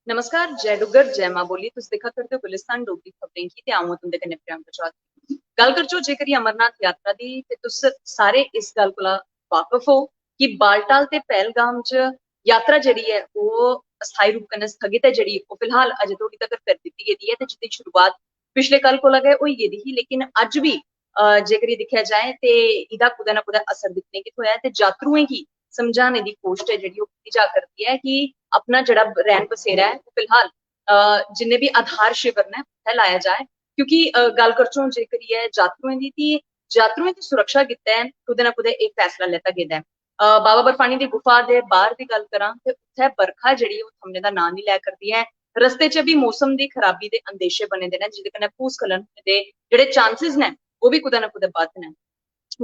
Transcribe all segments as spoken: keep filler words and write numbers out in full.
नमस्कार, जय डुग्गर, जय मां बोली। तुस दिक्खा करदे ओ गुलिस्तान डोगरी खबरें गी ते अ'ऊं आं तुं'दे कन्नै प्रियंका चौधरी। गल्ल करचो जेकर एह् अमरनाथ यात्रा दी, ते तुस सारे इस गल्ल कोला वाकफ ओ कि बालटाल ते पहलगाम च यात्रा जेह्ड़ी ऐ ओह् अस्थाई रूप कन्नै स्थगित ऐ, जेह्ड़ी ओह् फिलहाल अजें धोड़ी तगर करी दित्ती गेदी ऐ ते जिसदी शुरुआत पिछले कल कोला गै होई गेदी ही, लेकिन अज्ज बी अ, जेकर एह् दिक्खेआ जाए ते एह्दा कुतै ना कुतै असर दिक्खने गी थ्होआ ऐ ते जातरुएं गी समझाने दी कोशश ऐ जेह्ड़ी ओह् कीती जा करदी ऐ कि अपना जेह्ड़ा रैह्न बसेरा ऐ ओह् फिलहाल अ, जिन्ने बी आधार शिविर न उत्थै लाया जाए, क्योंकि अ, गल्ल करचै हून जेकर एह् जातरुएं दी, ते जातरुएं दी सुरक्षा गित्तै कुतै ना कुतै एह् फैसला लैता गेदा ऐ। अ, बाबा बर्फानी दी गुफा दे बाह्र दी गल्ल करां ते उत्थै बरखा जेह्ड़ी ओह् थमने दा नांऽ निं लै करदी ऐ। रस्ते च बी मौसम दी खराबी दे अंदेशे बने दे न, जेह्दे कन्नै भूस्खलन दे जेह्ड़े चांसेस न ओह् बी कुतै ना कुतै बद्ध न।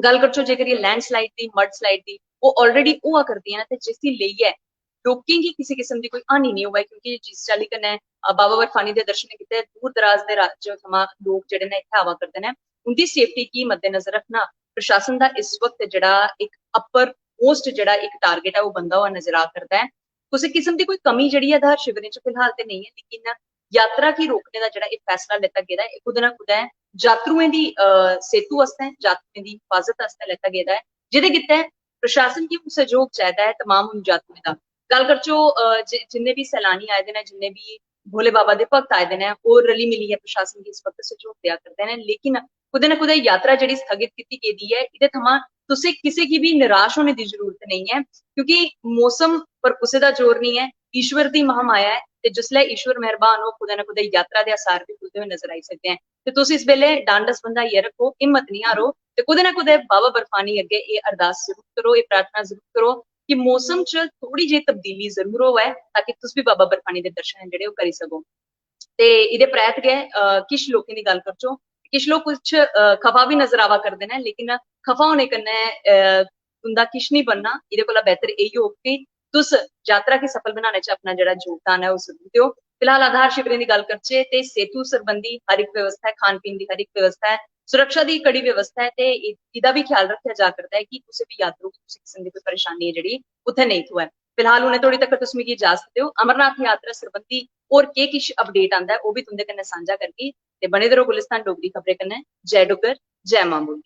गल्ल करचै जेकर एह् लैंडस्लाइड दी, मड स्लाइड दी, ओह् ऑलरेडी होआ करदियां न ते जिसगी लेइयै लोकें गी किसी किस्म दी कोई हानि निं होऐ, क्योंकि जिस चाल्ली कन्नै अ, बाबा बर्फानी दे दर्शनें गित्तै दूर दराज दे राज्य थमां लोक जेह्ड़े न इत्थै आवा करदे न, उं'दी सेफ्टी गी मद्देनजर रक्खना प्रशासन दा इस वक्त जेह्ड़ा इक अपर मोस्ट जेह्ड़ा इक टारगेट ऐ ओह् बनदा होआ नजर आ करदा ऐ। कुसै किस्म दी कोई कमी जेह्ड़ी ऐ आधार शिविरें च फिलहाल ते नेईं ऐ, लेकिन यात्रा गी रोकने दा जेह्ड़ा एह् फैसला लैता गेदा ऐ एह् कुतै ना कुतै जातरुएं दी अ, सेतु आस्तै, जातरुएं दी हिफाजत आस्तै लैता गेदा ऐ, जेह्दे गित्तै प्रशासन गी हून सैह्योग चाहिदा ऐ तमाम हून जातरुएं दा। गल्ल करचै अ, जि- जिन्ने बी सैलानी आए दे न, जिन्ने बी भोले बाबा दे भक्त आए दे न, ओह् रली मिलियै प्रशासन गी इस वक्त सैह्योग देआ करदे न, लेकिन कुतै ना कुतै यात्रा जेह्ड़ी स्थगित कीती गेदी ऐ एह्दे थमां तुसें किसे गी बी निराश होने दी जरूरत नेईं ऐ, क्योंकि मौसम पर कुसै दा जोर नेईं ऐ, ईश्वर दी महामाया ऐ ते जिसलै ईश्वर मेहरबान होग कुतै ना कुतै यात्रा दे आसार बी खुलदे होए नजर आई सकदे ऐ। ते तुस इस बेल्लै डांडस बंधाइयै रक्खो, हिम्मत निं हारो ते कुतै ना कुतै बाबा बर्फानी अग्गें एह् अरदास जरूर करो, एह् प्रार्थना जरूर करो कि मौसम च थोड़ी जेही तब्दीली जरूर होऐ ताकि तुस बी बाबा बर्फानी दे दर्शन जेह्ड़े ओह् करी सको। ते एह्दे परैत गै अ, किश लोकें दी गल्ल करचै, किश लोक कुछ अ, खफा बी नजर आवा करदे न, लेकिन खफा होने कन्नै अ, तुं'दा किश निं बनना। एह्दे कोला बेहतर एही होग कि तुस यात्रा गी सफल बनाने च अपना जेह्ड़ा योगदान ऐ ओह् जरूर देओ। फिलहाल आधार शिविरें दी गल्ल करचै ते सेतु सरबंधी हर इक व्यवस्था ऐ, खान पीन दी हर इक व्यवस्था ऐ, सुरक्षा दी कड़ी व्यवस्था ऐ ते एह्- एह्दा बी ख्याल रक्खेआ जा करदा ऐ कि कुसै बी यात्रु गी कुसै किस्म दी कोई परेशानी ऐ जेह्ड़ी उत्थै नेईं थ्होऐ। फिलहाल हुनै धोड़ी तक तुस मिगी इजाजत देओ। अमरनाथ यात्रा सरबंधी होर केह् किश अपडेट आंदा ऐ ओह् बी तुं'दे कन्नै सांझा करगी। ते बने दे रहो गुलिस्तान डोगरी खबरें कन्नै। जय डुग्गर, जय मां बोली।